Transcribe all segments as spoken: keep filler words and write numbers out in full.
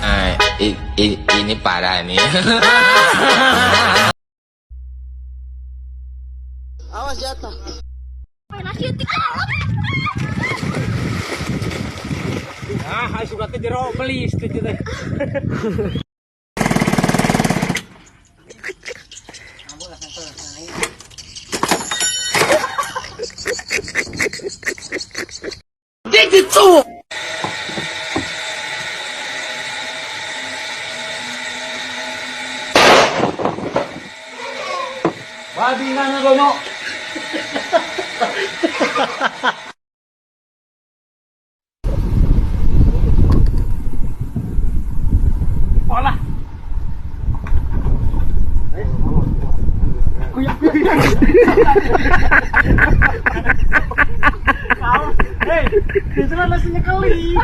Ah, i-, i-, ini parah nih. Awas jatuh. Ah, ai suka teh jeruk beli setuju teh. Babi nana gonok. Alah. Kuyak, kuyak. Kau, hei, itu kan nasinya kali.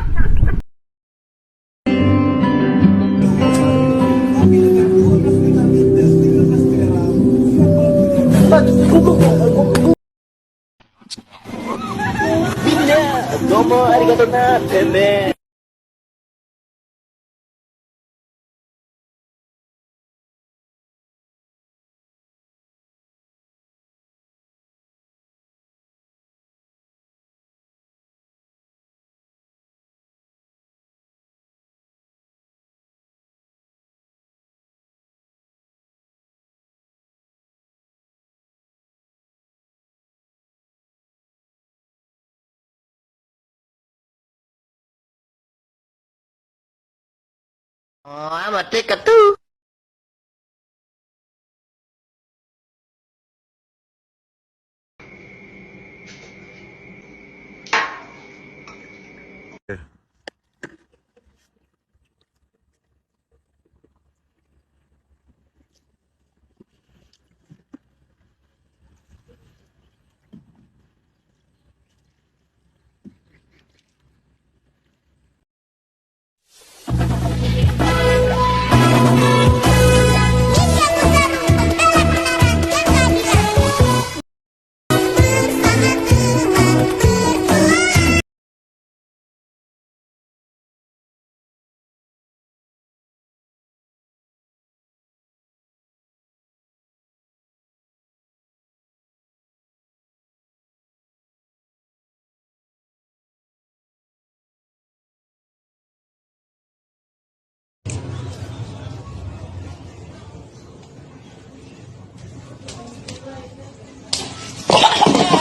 Oh, mati ka tu.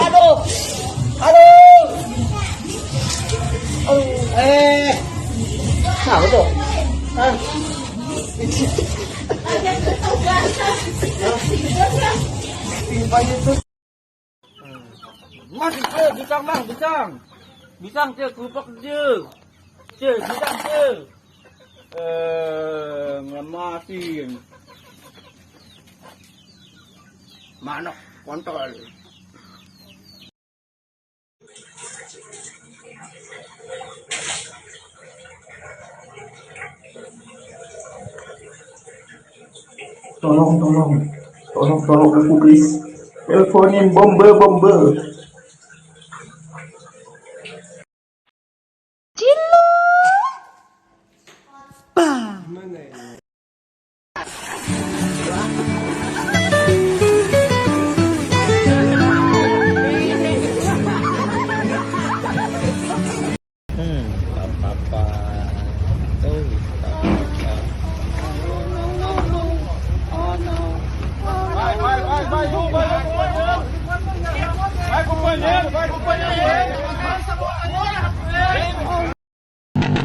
Aduh. Aduh. Aduh. Eh. Nah, betul. Ah. Mas, eh, pisang, Bang, pisang. Pisang, Cek, kerupuk, Cek. Cek, pisang, Cek. Eh, ngemasin. Manok, kontol. Tolong, tolong. Tolong, tolong aku, please. Teleponin bombe, bombe. Cilok. Bah. Hmm, tak apa-apa. Tuh, tak apa-apa.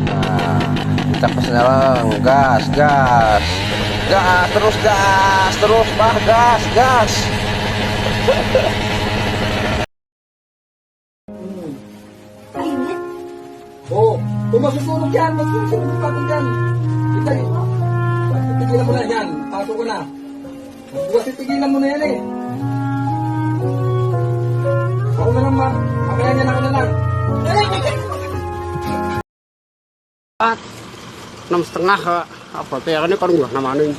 Nah, kita pas jalan, gas, gas. Gas, terus gas, terus, bah, gas, gas. Oh, tu masuk tu, Jan, masuk tu, buka tu, Jan. Kita ni. Kita ni, Jan, masuk kena. Buat situ gila mun ni. Aku dalam, Mak. Apa yang enak dalam? Enam setengah, Kak. Apa teh, ini kan gua nama anu.